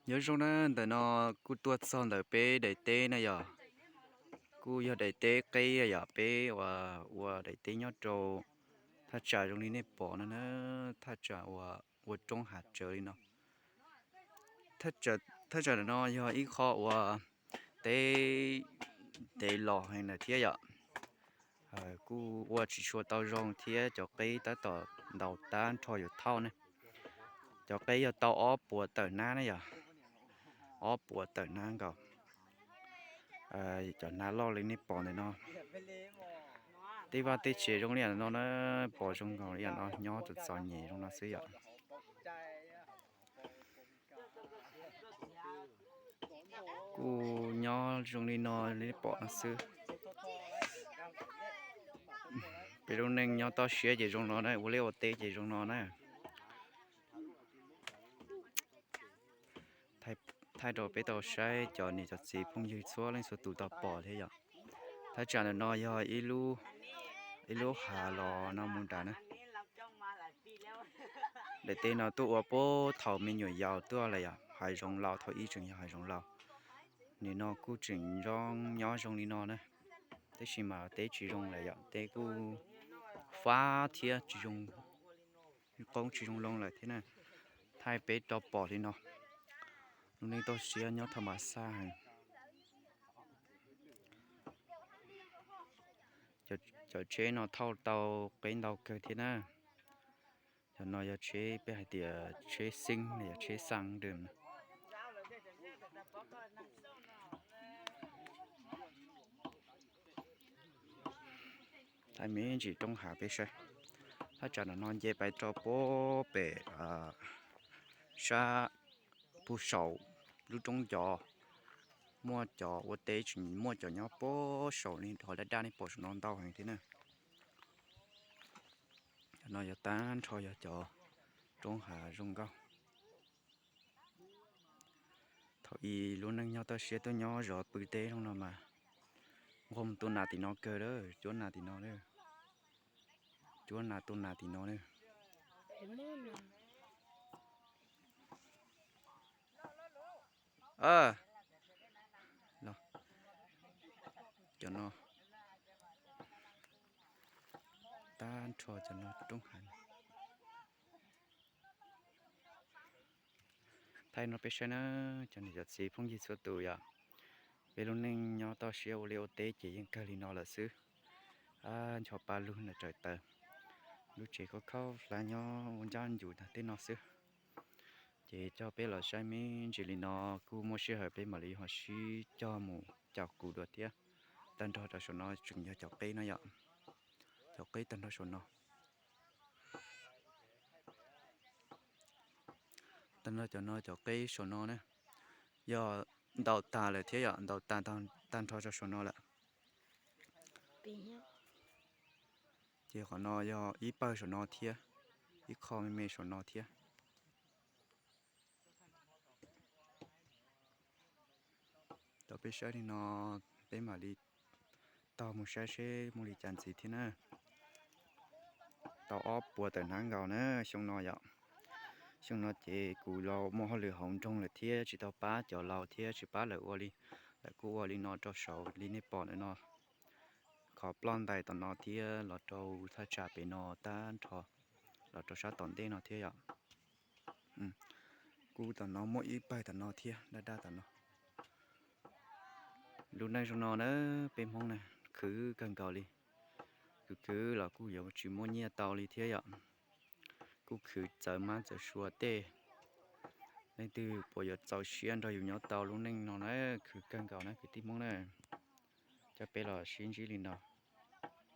Nyob zoo na, ntawm no kuj tuaj txog ntawm peb daim teb na yom. Kuj yog daim teb qeb yom, peb uas ua daim teb nyob rau thaj tsam zoo li nej pom no na, thaj tsam uas ua roob hav tsawv li no. Thaj tsam ntawm no yog ib qho uas teb ntev los heev lawm thiab yom. Kuj ua tsis tshua tau zoo thiab cov qeb tab tom ntaus tag nrho yuav thauj ne. Cov qeb yog tau ob puas tawm nab ne yom, ob puas tawm nab nkaus. Cov nab loj li nej pom ntawm no. Tej vaj tej tsev zoo li no na, pom zoo nkaus li no, nyob txom txom nyem zoo no xwb yom. Kuj nyob zoo li no li pom no xwb. Peb lub neej nyob toj siab ces zoo no na, ua liaj ua teb ces zoo no na. Thaij rau peb tau saib cov niam cov txiv phooj ywg txhua leej txhua tus tau pom thiab yom. Thaj tsam ntawm no yog ib lub hav los no mus nram na. Daim teb no tuaj ua puag thaum me nyuam yaus tuaj lawm yom, hav zoov laus, thaum ub tseem yog hav zoov laus. Nim no kuj tseem zoo nyob zoo li no na, tab sis mas teb tsis zoo lawm yom, teb kuj fab thiab tsis zoo, qoob tsis zoo loo lawm thiab na. Thaij peb rau pom li no, lub neej toj siab nyob thaj ma xaj heev. Cov tsheb no thauj tau qeb ntau kawg thiab na. Cov no yog tsheb peb hais tias tsheb xeeb los yog tsheb xaa dwm. Thaij me ntsis roob hav peb saib. Thaj tsam ntawm no nce pais rau puag pem sab puag saum lub roob ncov, muaj cov ua teb tseem muaj cov nyob puag saum li qhov daj daj nej pom saum no ntau heev thiab na. Cov no yog tag nrho yog cov roob hav zoo nkauj. Thaum ub lub neej nyob toj siab tuaj nyob zov pw teb zoo no mas nquag mus tua nas tim no kawg lawm, cuab nas tim no, cuab nas tua nas tim no na. Cov no tag nrho cov no roob hav. Thaij no peb saib na, cov niam cov txiv phooj ywg txhua tus yom, peb lub neej nyob toj siab ua liaj ua teb ces yeej kawg li no lawm xwb. Ncho pa lug ntawm raws taws, lub tsev khaub khaub hlab nyob ua ncaj ncuv tag tej no xwb. Ces coj peb los saib me ntsis li no, kuj muaj sij hawm peb mam li ho sib cog mus caum kuv dua thiab. Tag nrho rau saum no tseem yog cov qeb no yom, cov qeb tag nrho saum no. Tag nrho cov no cov qeb saum no na, yog ntaus tag lawm thiab yom, ntaus tag tag nrho rau saum no lawm. Ces qhov no yog ib pawg saum no thiab, ib qho me me saum no thiab. Tau peb saib li no, peb mam li taug mus saib seb muaj li cas ntxiv thiab na. Tau ob puas tawm hnab nkaus na xyoo no yom. Xyoo no ces kuv los muaj hauj lwm hauv nroog lawm thiab tsis tau pab cov laus thiab tsis pab lawv ua li. Lawv kuj ua li no rau saud li nej pom ntawm no, qhov ploj ntais tom no thiab los rau thaj tsam pem no tag nrho, los rau sab tom ntej no thiab yom. Kuj tom no muaj ib pawg tom no thiab, daj daj tom no. Lub neej zoo no na, peb Hmoob na, khwv kawg nkaus li. Khwv khwv los kuj yuav tsis muaj nyiaj tau li thiab yom. Kuj khwv txawv mab txawv sua tej. Leej twg puas yuav txaus siab nrog yus nyob tau lub neej no na, khwv kawg nkaus na kwv tij Hmoob na. Coj peb los sib ntsib li no.